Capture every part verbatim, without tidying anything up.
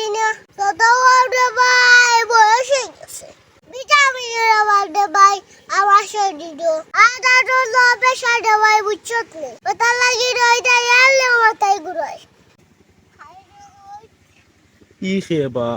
ছোট বউরে ভাই, বয়স অই গেছে। ভিটামিনর অভাব রে ভাই, আমার শরীরো। আর আরো লো প্রেশার রে ভাই, বুঝছত নি? ওটার লাগি রইদে আইলে মাথায় ঘুরায়। ই খেবা।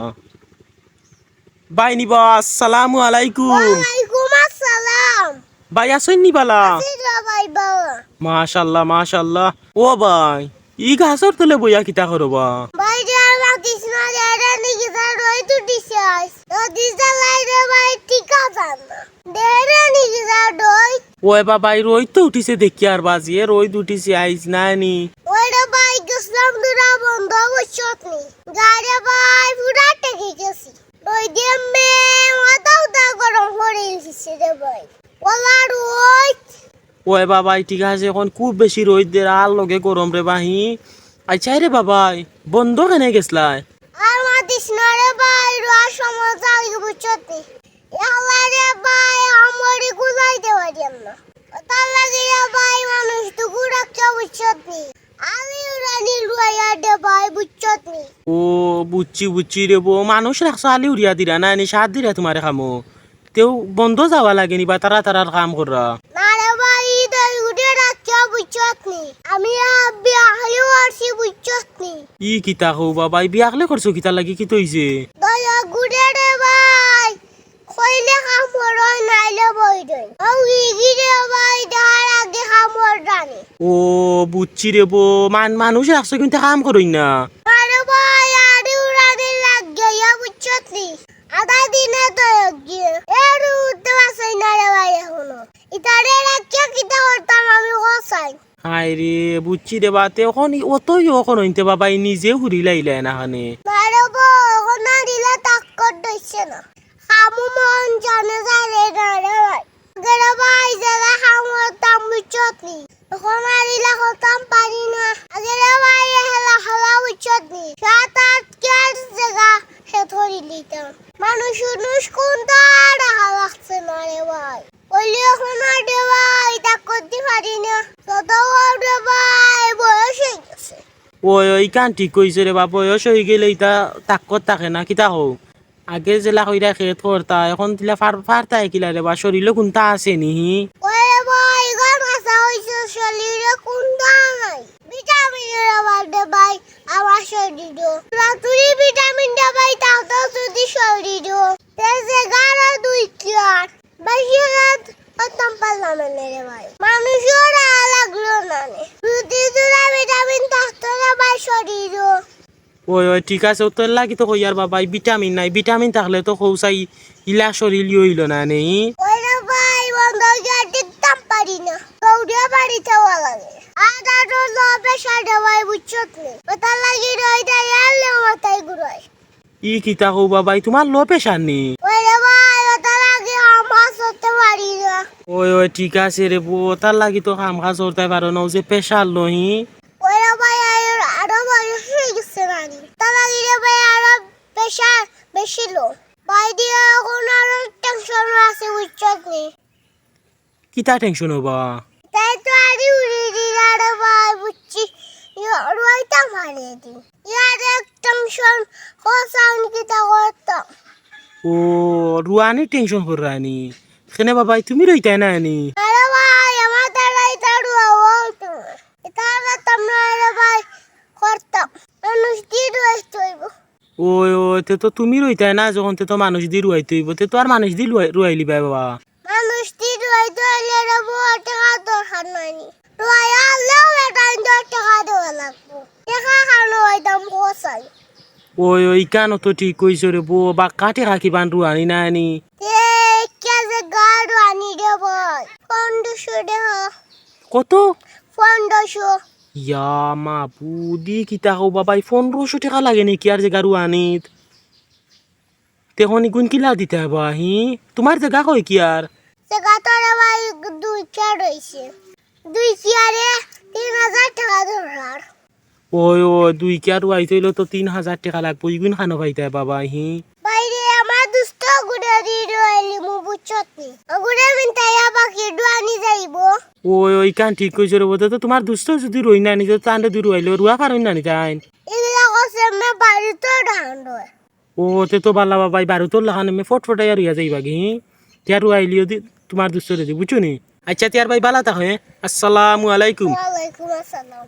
ভাই নিবা, আসসালামু আলাইকুম। ওয়ালাইকুম আসসালাম। ভাই, আছইন নি বালা? আছি রে ভাই, বালা। মাশাআল্লাহ, মাশাআল্লাহ। ও ভাই, ই গাছর তলে বইয়া কিতা করো বা? ভাই রে, আর মাতিস না রে, এরা নাকি যা রইদ উঠিছে আইজ। নদী জ্বালাই রে ভাই, টিকা যায় না। দেরে নাকি যা রইদ। ওই বাবা, ই রইদ তো উঠিছে দেখিয়ার বাজি, এ রইদ উঠিছে আইজ নায় নি। ওই রে ভাই, গেছলাম দুরা বন্ধ, বুঝছত নি? গাড়ি ভাই, পুরা টেকি গেছি। রইদে মে, মাথা উতা গরম করি দিছে রে ভাই। ওলা রইদ। ওই বাবাই, ঠিক আছে, অখন খুব বেশি রইদ দের, আর লগে গরম রে বাহি। আচ্ছা রে বাবাই, বন্ধ কেনে গেছলায়? আর মাতিস না রে ভাই, রোয়ার সময় যাই বুঝছত নি। ইয়াল্লা রে ভাই, আমরি গুলাই দেওয়া দিয়াম না। ওটার লাগি রে ভাই, মানুষ দুগু রাখিয়া বুঝছত নি। আলি উড়ানি রুয়াইয়া দে ভাই, বুঝছত নি? ও, বুঝছি, বুঝছি রে বো। মানুষ রাখছো আলি উড়িয়া দিরা না, এনে সাত দিরা তোমারে খামো। তেও বন্ধ যাওয়া লাগে নি বা তারা তারার কাম কররা। না রে ভাই, ই দই উড়ে রাখিয়া বুঝছত নি? আমি আ-, বিয়া খালি করছি বুঝছত নি? ই কিতা কও বাবা, ই বিয়া খালি করছো কিতা লাগি, কিতা অইছে? দই গুড়ে রে ভাই, কইলে কামড় অয়, নাইলে বই রয়। ও গিগিরে ভাই, দেহার আগে কামড় জানে। ও, বুঝছি রে বো। মান-, মানুষ রাখছো কিন্তু কাম করইন না। আরে ভাই, আরে উড়ানি লাগে, ইয়া বুঝছত নি? আধা দিনে তো গিয়ে। এ রুদ বাসই না রে ভাই এখনো। ইতারে রাখিয়া কিতা করতাম আমি কসাই? হায় রে, বুঝছি রে বা, তে অখন ই-, অতই অখন অইতে বাবা, ই নিজে হুরি লাইলে না খানে। মারে বো, অখন আর ইলা তাক্কত দইছে না। খামু মন জানে যায় রে, না রে ভাই। আগে রে ভাই, যেলা খামু তাম বুঝছত নি। অখন আর ইলা করতাম পারি না। আগে রে ভাই, হেলা হেলা বুঝছত নি। সাত আট কেয়ার জাগা হে ধরি লিতাম। মানুষ উনুষ কোনটা রাখা লাগছে না রে ভাই। অইলে অখন আর রে ভাই, তা করতে পারি না। ছোট বউ রে ভাই, বয়স অই গেছে। ওই, ওই, ইখান ঠিক কইছো রে বা, বয়স অই গেলে ইতা তাক্কত থাকে না, কিতা কও? আগে যেলা কইরা খেত করতা, অখন তিলা ফার-, ফারতায় কিলা রে বা, শরীলো কুনতা আছে নি? ওরে ভাই, ইখান হাছা কইছো, শরীলো কুনতা নাই। ভিটামিনর অভাব রে ভাই, আমার শরীলো। রাতুরি ভিটামিন রে ভাই, তাও তো যদি শরীলো। তে যে গাড়া দুই কিয়ার। বেশি রাত করতাম পারলাম না রে ভাই। মানুষও রাখা লাগলো না নে। রুটি দুরা ভিটামিন থাকতো না ভাই শরীরও। ওই, ওই, ঠিক আছে, অতর লাগি তো কইয়ার বাবাই, ভিটামিন নাই, ভিটামিন থাকলে তো কৌসাই ইলা শরীর ইয়ে অইলো না নে। ওই রে ভাই, বন্ধ হয়ে গিয়ে টিকতাম পারি না। দৌড়িয়া বাড়িতে যাওয়া লাগে। আর আরো লো প্রেশার রে ভাই, বুঝছত নি? ওটার লাগি রইদে আইলে মাথায় ঘুরায়। ই কিতা কও বাবাই, তুমার লো প্রেশার নি? ওই রে ভাই, ওটার লাগি কাম কাজ করতে পারি না। ওই, ওই, ঠিক আছে রে বো, ওটার লাগি তো কাম কাজ করতে পারো না, অউ যে প্রেশার লো হি। ওই রে ভাই, আর-, আরো বয়স হয়ে গেছে না নি? ওটার লাগি রে ভাই, আরো প্রেশার বেশি লো। ভাই দিয়া অখন আরো টেনশন আছে, বুঝছত নি? কিতা টেনশন হবা? তাই তো আরে উড়ি দিলা রে ভাই, বুঝছি। ইয়া, রুয়াইতাম পারি দি। ইয়ার এক টেনশন, হোসান কিতা করতাম। ও, রুয়ানি টেনশন কররানি? কেনে বাবাই, তুমি রইতায় না নি? আরে ভাই, আমার দ্বারা ইতা রুয়া অইতো না। ইতা করতাম না রে ভাই, করতাম। মানুষ দি রুয়াইতে অইবো। ওই, ওই, তে তো তুমি রইতায় না যখন, তে তো মানুষ দি রুয়াইতে অইবো। তে তো আর মানুষ দি রুয়াই-, রুয়াইলিবায় বাবা। মানুষ দি রুয়াইতে অইলে রে বো, টেকা দরকার নাই নি। রুয়াই আনলেও বেটাইন তো টেকা দেওয়া লাগবো। টেকা খানো অইতাম কোথায়? ওই, ওই, ইখান তো ঠিক কইছো রে বো, বাক্কা টেকা কিবান রুয়ানি না নি? এ, কে যে গা রুয়ানি রে ভাই, পনেরোশো টেকা। কত? পনেরোশো। ইয়া মাবুদি, কিতা কও বাবাই, পনেরোশো টেকা লাগে নি কিয়ার জাগা রুয়ানিত? তে অখন ইগুন কিলা দিতায় বা, হি? তুমার জাগা কই কিয়ার? জাগা তো রে ভাই দুই কিয়ার রইছে। দুই কিয়ারে তিন হাজার টেকা দরকার। ওই, ওই, দুই কিয়ার রুয়াইতে অইলে তো তিন হাজার টেকা লাগবো। ইগুন খানো পাইতায় বাবাই, হি? ভাই রে, আমার দুস্ত গুড়ে দি রুয়াইলিমু, বুঝছত নি? ওগুড়ে মিনতাইয়া বাকি রুয়ানি যাইবো। ওই, ওই, ইখান ঠিক কইছো রে বো, তে তো তুমার দুস্ত যদি রইন না নি, তে তানরে দি রুয়াইলে রুয়া পারইন না নি তাইন। এগুলা কসে মে বাড়িত ডান্ডো। ও, তে তো বালা বাবাই, বারুতর লাখান এমনে ফটফটাইয়া রইয়া যাইবা গি। তে আরু আইলিও দি, তুমার দুস্তরে দি, বুঝছো নি? আচ্ছা, তে আর ভাই বালা থাকো, হে? আসসালামু আলাইকুম। ওয়ালাইকুম আসসালাম।